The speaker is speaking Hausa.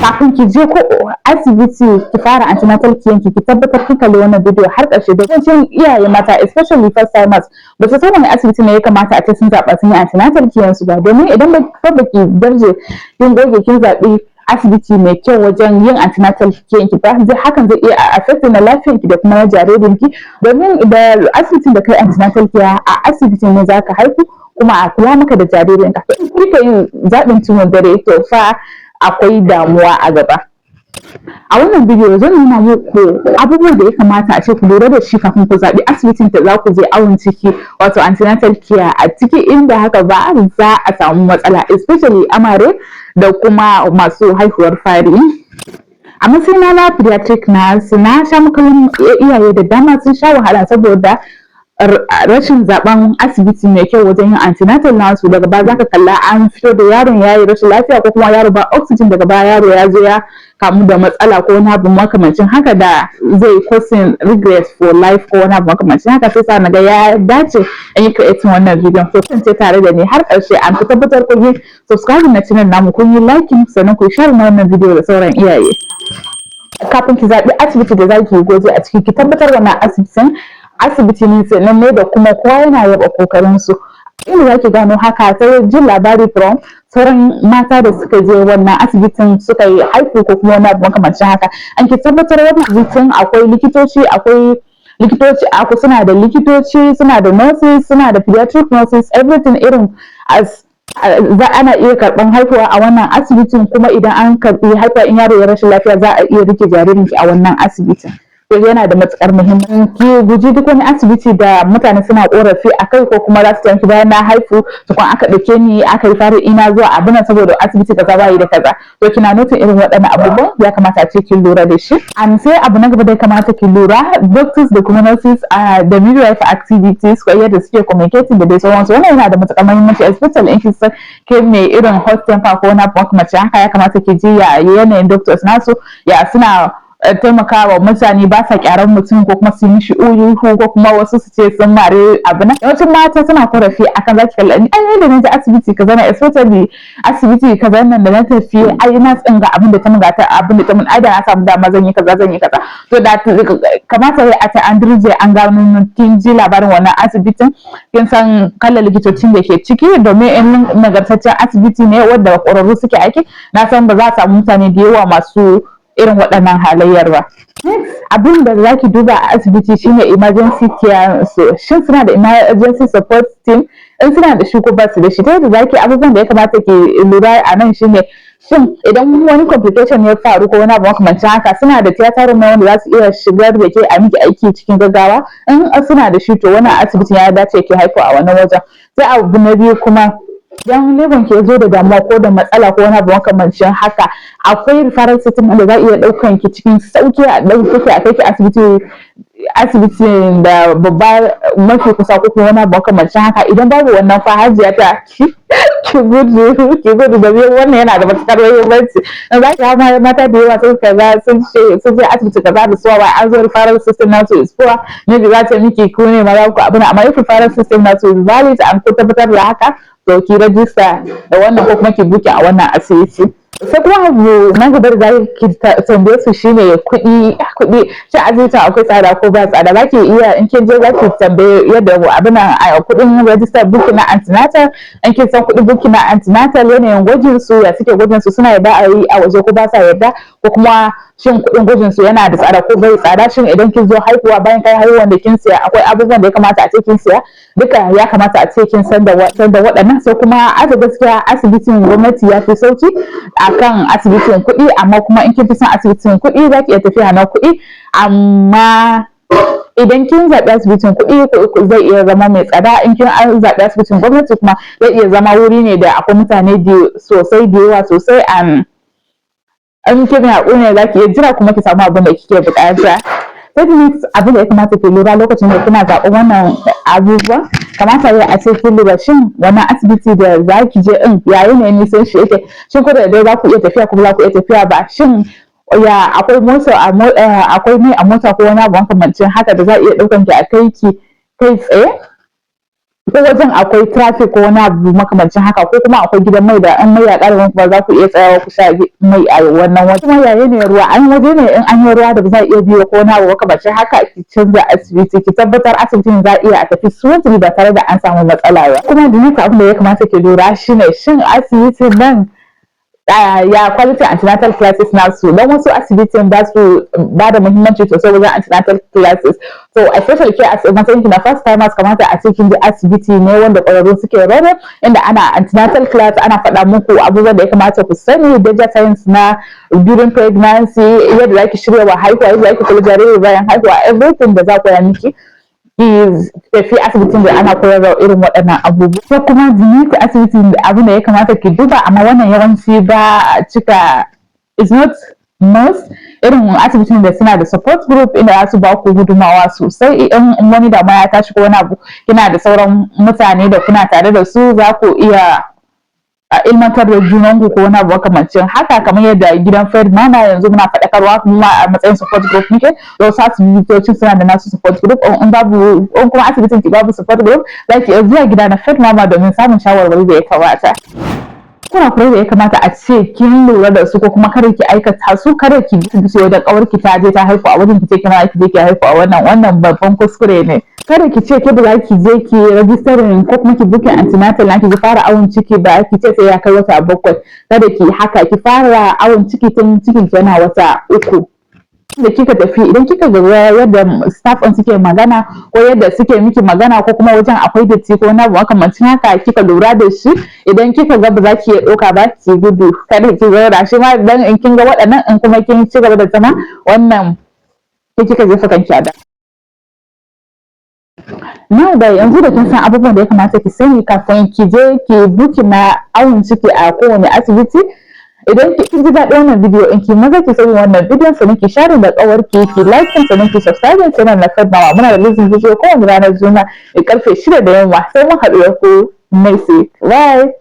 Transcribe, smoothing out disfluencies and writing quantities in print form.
Kafin ki je ko asibiti ki fara antenatal care ki tabbatar kin kalli wannan bidiyo har ƙarshe. Da yawancin iyaye mata, especially first timers, ba su san wani asibiti ne ya kamata a ce sun zaɓa sun yi antenatal care su ba, domin idan ba ki darje kin goge kin zaɓi asibiti mai kyau wajen yin antenatal care ki ba, zai hakan zai iya affecting na lafiyar ki da kuma na jaririn ki, domin da asibitin da kai antenatal care, a asibitin ne zaka haihu kuma a kula maka da jaririn ka. In kika yi zaɓin tumun dare, to fa akwai damuwa a gaba. A wannan bidiyo zan nuna muku abubuwan da ya kamata a ce ku lura da shi kafin ku zaɓi asibitin da za ku je awon ciki, wato antenatal care, a ciki. Inda haka ba, za a samu matsala, especially amare da kuma masu haihuwar fari. A matsayina na pediatric nurse, na sha kallon iyaye da dama sun sha wahala saboda rashin zaben asibiti mai kyau wajen yin antenatal nasu. Daga baya zaka kalla an fito da yaron yayi rashin lafiya, ko kuma yaro ba oxygen, daga baya yaro ya zo ya kamu da matsala ko wani abu makamancin haka da zai causing regret for life ko wani abu makamancin haka. Sai sa naga ya dace in yi creating wannan bidiyon. So kasance tare da ni har ƙarshe, an ku tabbatar kun yi subscribe na channel namu, kun yi liking, sannan ku share na wannan bidiyo da sauran iyaye. Kafin ki zaɓi asibiti da zaki yi gwaji a ciki, ki tabbatar wannan asibitin asibiti ne sananne da kuma kowa yana yaba kokarin su. Inda zaki gano haka, ta jin labari from sauran mata da suka je wannan asibitin suka yi haihu ko kuma wani abu makamancin haka. An ki tabbatar wannan asibitin akwai likitoci, akwai suna da likitoci, suna da nurses, suna da pediatric nurses, everything irin as za ana iya karɓan haihuwa a wannan asibitin, kuma idan an karɓi haihuwa, in yaro ya rashin lafiya, za a iya rike jaririnki a wannan asibitin. To yana da matukar muhimmanci ki guji duk wani asibiti da mutane suna korafi a kai, ko kuma za su tanki bayan na haifu tukun aka ɗauke ni aka yi fara ina zuwa abin nan saboda asibiti kaza bayi da kaza. To kina noting irin waɗannan abubuwan, ya kamata a ce kin lura da shi. And sai abu na gaba da ya kamata ki lura, doctors da kuma nurses da midwife activities, ko yadda suke communicating da dai sauransu. Wannan yana da matukar muhimmanci, especially in kin san ke mai irin hot temper ko wani abu makamancin haka. Ya kamata ki ji ya yanayin doctors nasu, ya suna taimakawa mutane, ba sa kyaran mutum ko kuma su yi mishi ihu, ko kuma wasu su ce sun mare abu nan. Yawancin mata suna korafi akan zaki kalla ni, ai da na je asibiti kaza na, especially asibiti kaza nan da na tafi, ai na tsinga abin da ta mun, ta abin da ta mun, ai da na samu dama zan yi kaza, zan yi kaza. To da kamata ya a ta an dirje an gano kin ji labarin wannan asibitin, kin san kalan likitocin da ke ciki, domin in nagartaccen asibiti ne wanda ƙwararru suke aiki, na san ba za a samu mutane da yawa masu irin waɗannan halayyar ba. Abin da za ki duba a asibiti shine emergency care. So shin suna da emergency support team? In suna da shi ko ba su da shi? Ta yadda zaki abubuwan da ya kamata ki lura a nan shine, shin idan wani complication ya faru ko wani abu makamancin haka, suna da theater room wanda za su iya shigar da ke a miki aiki cikin gaggawa? In suna da shi, to wannan asibitin ya dace ki haihu a wannan wajen. Sai abu na biyu kuma, idan labour ki zo da damuwa ko da matsala ko wani abu makamancin haka, akwai referral system wanda za a iya ɗaukan ki cikin sauki, a ɗauke ki a kai ki asibitin da babba mafi kusa ko kuma wani abu makamancin haka. Idan babu wannan fa, hajiya ta, ki gudu, domin wannan yana da matuƙar muhimmanci. Za ki ga mata da yawa sun kaza, sun ce sun je asibiti kaza da suwa, an zo referral system nasu is poor. Maybe za ta miki ku ne ma za ku abin, amma if referral system nasu is valid an ku tabbatar da haka, to ki register da wannan ko kuma ki book a wannan asibiti. Sai kuma abu na gaba da za ki tambaye su shine kuɗi. Kuɗi, shin asibitin akwai tsada ko ba tsada? Za ki iya, in kin je, za ki tambaye yadda abin nan kuɗin register booking na antenatal. In kin san kuɗin booking na antenatal, yanayin gwajin su, ya suke gwajin su, suna yarda a yi a waje ko ba sa yarda, ko kuma shin kuɗin gwajin su yana da tsada ko bai tsada, shin idan kin zo haihuwa, bayan kai haihuwan da kin siya, akwai abubuwan da ya kamata a ce kin siya, duka ya kamata a ce kin san da waɗannan. Sai kuma a gaskiya asibitin gwamnati ya fi sauki akan asibitin kuɗi, amma kuma in kin fi son asibitin kuɗi, za ki iya tafiya na kuɗi. Amma idan kin zaɓi asibitin kuɗi, zai iya zama mai tsada. In kin zaɓi asibitin gwamnati kuma, zai iya zama wuri ne da akwai mutane sosai, da yawa sosai, and in kin haƙuri ne, za ki iya jira kuma ki samu abin da kike buƙata. Sai abin da ya kamata ki lura lokacin da kina zaɓen wannan abubuwan, kamata ya a ce kin lura, shin wannan asibiti da za ki je in, ya yanayin nisan shi yake? Shin ko da dai za ku iya tafiya ko ba za ku iya tafiya ba? Shin ya akwai mota, akwai mai a mota ko wani abu makamancin haka da za a iya ɗaukan ki a kai ki kai tsaye? Ko wajen akwai traffic ko wani abu makamancin haka, ko kuma akwai gidan mai da an mai ya ƙara, kuma za ku iya tsayawa ku sha mai a wannan waje? Kuma yaya ne ruwa an waje ne, in an yi ruwa da ba za a iya biyo ko wani abu makamancin haka? Ki canza asibiti, ki tabbatar asibitin za a iya a tafi smoothly ba tare da an samu matsala ba. Kuma da nika abin da ya kamata ki lura shine, shin asibitin nan ya quality antenatal classes nasu? Don wasu asibitin ba su ba da muhimmanci sosai wajen antenatal classes. So especially ke a matsayin ki na first timers, kamata a ce kin je asibiti ne wanda ƙwararru suke rana, inda ana antenatal class, ana faɗa muku abubuwan da ya kamata ku sani, danger signs na during pregnancy, yadda zaki shirya wa haihuwa, yadda zaki kula jariri bayan haihuwa, everything da za ku ya miki. Ki tafi asibitin da ana koyar da irin waɗannan abubuwa. Ko kuma jini asibitin da abin da ya kamata ki duba, amma wannan yawanci ba cika, is not most, irin asibitin da suna da support group, inda za su ba ku gudumawa sosai in wani damuwa ya tashi ko wani abu, kina da sauran mutane da kuna tare da su, za ku iya a ilmantar da junanku ko wani abu makamancin haka, kamar yadda gidan Fred Mama yanzu muna faɗakarwa, kuma a matsayin support group muke. Da wasu asibitocin suna da nasu support group. In babu, in kuma asibitin ki babu support group, za ki iya zuwa gida na Fred Mama domin samun shawarwari da ya kamata. Kurakurai da ya kamata a ce kin lura da su ko kuma kada ki aikata su: kada ki bi da kawar ki ta je ta haihu a wajen, ki ce kima ki je ki haihu a wannan. Wannan babban kuskure ne. Kada ki ce ke ba za ki je ki registering ko kuma ki booking antenatal na ki fara awon ciki ba, ki ce sai ya kai wata 7. Kada ki haka, ki fara awon ciki tun cikin ki yana wata 3. Da kika tafi, idan kika ga yadda staff ɗin suke magana ko yadda suke miki magana, ko kuma wajen akwai datti ko wani abu makamancin haka, kika lura da shi, idan kika ga ba za ki iya ɗauka ba, ki gudu, kada ki zauna. Shi ma dan in kin ga waɗannan, in kuma kin ci gaba da zama, wannan ke kika jefa kanki a da. Na da yanzu da kin san abubuwan da ya kamata ki sani kafin ki je ki booking na awon ciki a kowane asibiti. Idan kin ji daɗin wannan bidiyo in ki maza ki sani wannan bidiyon, sannan ki share da ƙawarki, ki like, sannan ki subscribe channel na Fed Mama. Muna releasing bidiyo kowane ranar Juma'a karfe 6 da yamma. Sai mun haɗu da ku next week. Bye.